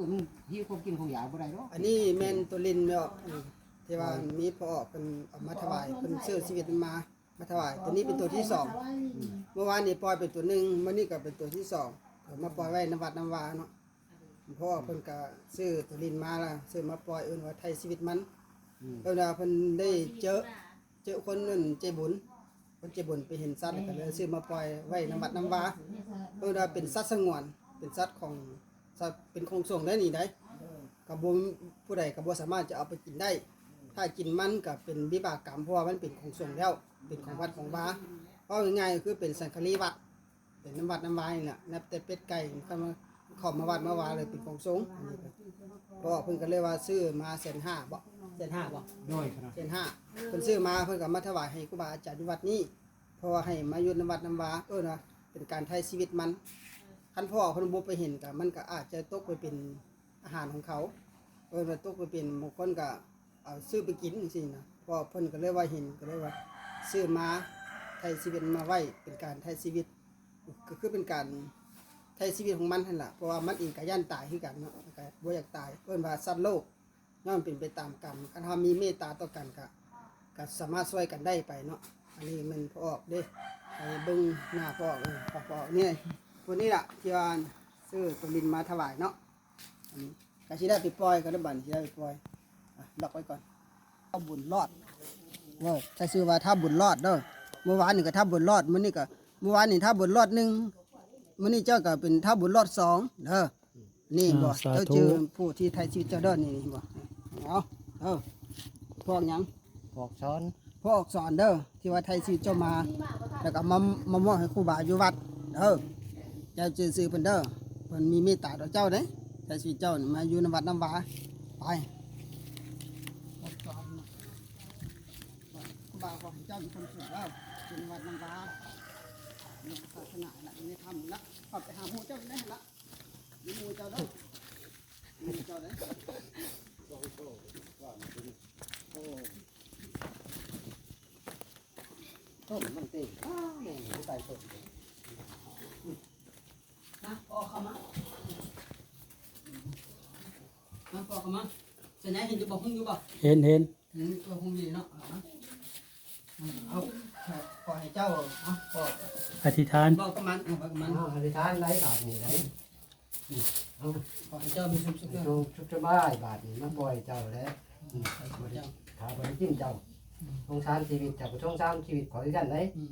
ມັນຫິວຂອງກິນຂອງຢາກບໍ່ໄດ້ດອກ. ອັນນີ້ແມ່ນໂຕລິນເນາະ ທີ່ວ່າມີພໍ່ອອກເພິ່ນເອົາມາຖວາຍ ເພິ່ນຊື້ຊີວິດມາ ມາຖວາຍ. ໂຕນີ້ເປັນໂຕທີສອງ ເມື່ອວານນີ້ປ່ອຍເປັນໂຕໜຶ່ງ ມື້ນີ້ກໍເປັນໂຕທີສອງ ເອົາມາປ່ອຍໄວ້ນຳວັດນຳວາເນາະ. ພໍ່ອອກເພິ່ນກໍຊື້ໂຕລິນມາລະ ຊື້ມາປ່ອຍ ເອີ້ນວ່າໄຖ່ຊີວິດມັນ. ອືມ ເພິ່ນວ່າເພິ່ນໄດ້ເຈີ ເຈີຄົນນັ້ນໃຈບຸນ ເພິ່ນໃຈບຸນໄປເຫັນສັດ ແລ້ວກໍເລີຍຊື້ມາປ່ອຍໄວ້ນຳວັດນຳວາ. ເພິ່ນວ່າເປັນສັດສະຫງວນ ເປັນສັດຂອງ ສັດເປັນຂອງສົງໄດ໋ນີ້ໄດ໋ ກໍບໍ່ ຜູ້ໃດກໍບໍ່ສາມາດຈະເອົາໄປກິນໄດ້. ຖ້າກິນມັນກໍເປັນວິບາກກຳ ເພາະວ່າມັນເປັນຂອງສົງແລ້ວ ເປັນຂອງວັດຂອງວາ. ເວົ້າງ່າຍໆກໍຄືເປັນສັງຄະລີວັດ ເປັນນຳວັດນຳວານີ້ແຫຼະ. ນັບແຕ່ເປັດໄກ່ ເຂົ້າມາ ເຂົ້າມາວັດມາວາເລີຍເປັນຂອງສົງ. ອັນນີ້ກໍ ເພິ່ນກໍເລີຍວ່າຊື້ມາແສນຫ້າບໍ ແສນຫ້າບໍ? ໂດຍ ແສນຫ້າ ເພິ່ນຊື້ມາ ເພິ່ນກໍມາຖວາຍໃຫ້ຄູບາອາຈານຢູ່ວັດນີ້ ເພາະວ່າໃຫ້ມາຢູ່ນຳວັດນຳວາ ເອີ້ນວ່າເປັນການໄຖ່ຊີວິດມັນ. ຄັນພໍ່ເພິ່ນບໍ່ໄປເຫັນກໍ ມັນກໍອາດຈະຕົກໄປເປັນອາຫານຂອງເຂົາ ເອີ້ນວ່າຕົກໄປເປັນ ບາງຄົນກໍເອົາຊື້ໄປກິນຈັ່ງຊີ້ນະ. ເພາະເພິ່ນກໍເລີຍວ່າເຫັນ ກໍເລີຍວ່າຊື້ມາໄຖ່ຊີວິດມາໄວ້ ເປັນການໄຖ່ຊີວິດ ກໍຄືເປັນການໄຖ່ຊີວິດຂອງມັນຫັ້ນລະ ເພາະວ່າມັນເອງກໍຢ້ານຕາຍຄືກັນເນາະ ກໍບໍ່ຢາກຕາຍ ເອີ້ນວ່າສັດໂລກ. ຍ້ອນເປັນໄປຕາມກຳ ຄັນເຮົາມີເມດຕາຕໍ່ກັນກະ ກະສາມາດຊ່ວຍກັນໄດ້ໄປເນາະ. ອັນນີ້ແມ່ນພໍ່ອອກເດ້ ໄປເບິ່ງໜ້າພໍ່ອອກ ເອີ ພໍ່ອອກນີ້ ຜູ້ນີ້ລະທີ່ວ່າຊື້ໂຕລິນມາຖວາຍເນາະ. ອັນນີ້ກະຊິໄດ້ໄປປ່ອຍກ່ອນເດີ ບາດນີ້ຊິໄດ້ໄປປ່ອຍ ອະ ລັອກໄວ້ກ່ອນ. ທ້າວບຸນລອດເດີ ໃຊ້ຊື່ວ່າທ້າວບຸນລອດເດີ. ມື້ວານນີ້ກໍທ້າວບຸນລອດ ມື້ນີ້ກໍ ມື້ວານນີ້ທ້າວບຸນລອດໜຶ່ງ ມື້ນີ້ເຈົ້າກໍເປັນທ້າວບຸນລອດສອງເດີ. ນີ້ເຫັນບໍ່ ອ່າ ສາທຸ ເຈົ້າຈື່ຜູ້ທີ່ໄຖ່ຊີວິດເຈົ້າເດີ ນີ້ເຫັນບໍ່? ເອົາ ເອີ ພວກຫຍັງ? ພວກສອນ ພວກອັກສອນເດີ ທີ່ວ່າໄຖ່ຊີວິດເຈົ້າມາ ແລ້ວກໍມາ ມາມອບໃຫ້ຄູບາຢູ່ວັດເດີ. ເຈົ້າຈື່ຊື່ເພິ່ນເດີ ເພິ່ນມີເມດຕາຕໍ່ເຈົ້າເດ້ ໄຖ່ຊີວິດເຈົ້າມາຢູ່ນຳວັດນຳວາ. ໄປ ພວກສອນ ຄູບາຂໍໃຫ້ເຈົ້າມີຄວາມສຸກເດີ ຢູ່ນຳວັດນຳວາ ໃນສາສະໜາລະ ຢູ່ໃນທຳລະ ເຂົ້າໄປຫາໝູ່ເຈົ້າຢູ່ໃນຫັ້ນລະ. ມີໝູ່ເຈົ້າເດີ ມີໝູ່ເຈົ້າເດີ. ໂອ້ ຕົ້ນມັນເຕັມ ອ້າວ ແມ່ນໃສ່ຕົ້ນ. ມາ ອອກເຂົ້າມາ ມາ ອອກເຂົ້າມາ. ສັນຍາເຫັນຢູ່ບໍ່? ຫຸ້ງຢູ່ບໍ່? ເຫັນ ເຫັນ. ອືມ ກໍຄົງດີເນາະ ເອົາ ເອົາ ຂໍໃຫ້ເຈົ້າ ເອົາ ຂໍ ອະທິຖານ ເວົ້າກັບມັນ ເອີ ເວົ້າກັບມັນ ເອົາ ອະທິຖານໄດ້ບາດນີ້ໄດ້ ເອົາ ຂໍໃຫ້ເຈົ້າມີຄວາມສຸກເດີ ສຸກສະບາຍ ບາດນີ້ມາປ່ອຍເຈົ້າແລ້ວ ອືມ ຂ້າບໍ່ໄດ້ກິນເຈົ້າ ອືມ ສົງສານຊີວິດເຈົ້າ ກໍສົງສານຊີວິດຂ້ອຍຄືກັນເດ້ ອື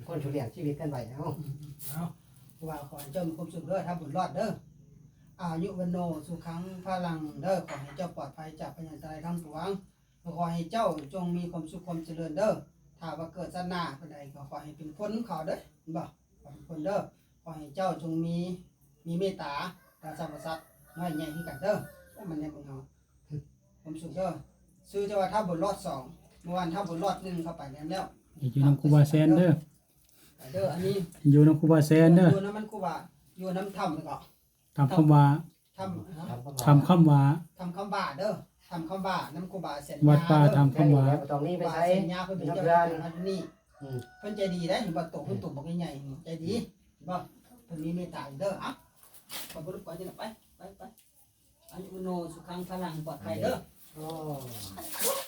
ມ ຄົນຊິລ້ຽງຊີວິດກັນໄວ້ ເອົາ ອືມ ເອົາ ຄືວ່າຂໍໃຫ້ເຈົ້າມີຄວາມສຸກເດີ ທ້າວບຸນລອດເດີ ອາຍຸວັນໂນ ສຸຂັງ ພະລັງ ເດີ ຂໍໃຫ້ເຈົ້າປອດໄພຈາກພະຍັນຕະລາຍທັງປວງ. ຂໍໃຫ້ເຈົ້າຈົ່ງມີຄວາມສຸກຄວາມຈະເລີນເດີ ຖ້າວ່າເກີດຊາດໜ້າຜູ້ໃດກໍຂໍໃຫ້ເປັນຄົນເຂົາເດີ ເຫັນບໍ່ ຂໍເປັນຄົນເດີ ຂໍໃຫ້ເຈົ້າຈົ່ງມີ ມີເມດຕາຕໍ່ສັບພະສັດນ້ອຍໃຫຍ່ຄືກັນເດີ. ໂອ້ ມັນແນມເບິ່ງເຮົາ ຄວາມສຸກເດີ. ຊື່ເຈົ້າວ່າທ້າວບຸນລອດສອງ ເມື່ອວານທ້າວບຸນລອດໜຶ່ງເຂົ້າໄປນັ້ນແລ້ວ ຢູ່ນຳຄູບາແຊນເດີ ເດີ ອັນນີ້ຢູ່ນຳຄູບາແຊນເດີ ຢູ່ນຳມັນຄູບາ ຢູ່ນຳຖ້ຳແລ້ວກໍ ຖ້ຳຄຳຫວ້າ ຖ້ຳ ຖ້ຳຄຳຫວ້າ ຖ້ຳຄຳຫວ້າເດີ ຖ້ຳຄຳຫວ້າ ນຳຄູບາແສນຍາ ວັດປ່າຖ້ຳຄຳຫວ້າ ແລ້ວກໍຕ້ອງໜີໄປໃສ ຄູບາແສນຍາເພິ່ນເປັນເຈົ້າເຮືອນຢູ່ນີ້ ອືມ ເພິ່ນໃຈດີເດ້ ເຫັນບໍ່ ໂຕເພິ່ນໂຕບັກໃຫຍ່ໆ ໃຈດີ ເຫັນບໍ່ ເພິ່ນມີເມດຕາຢູ່ເດີ. ເອົາ ຂໍບຸນໄປ ໄປ ໄປ ອາຍຸວັນໂນ ສຸຂັງ ພະລັງ ປອດໄພເດີ ໂອ້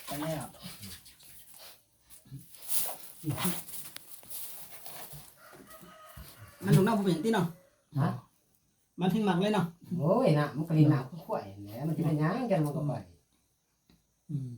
ໄປແລ້ວ ມັນລົງນ້ຳບໍ່ເປັນຫຍັງຕິເນາະ ຮະ? ມັນແຮງມັກເລີຍເນາະ ໂອ້ຍ ນ້ຳມັນກໍຫຼິ້ນນ້ຳຄືຄວາຍແຫຼະ ມັນຊິເປັນຫຍັງ ຈັ່ງມັນກໍໄປ ອືມ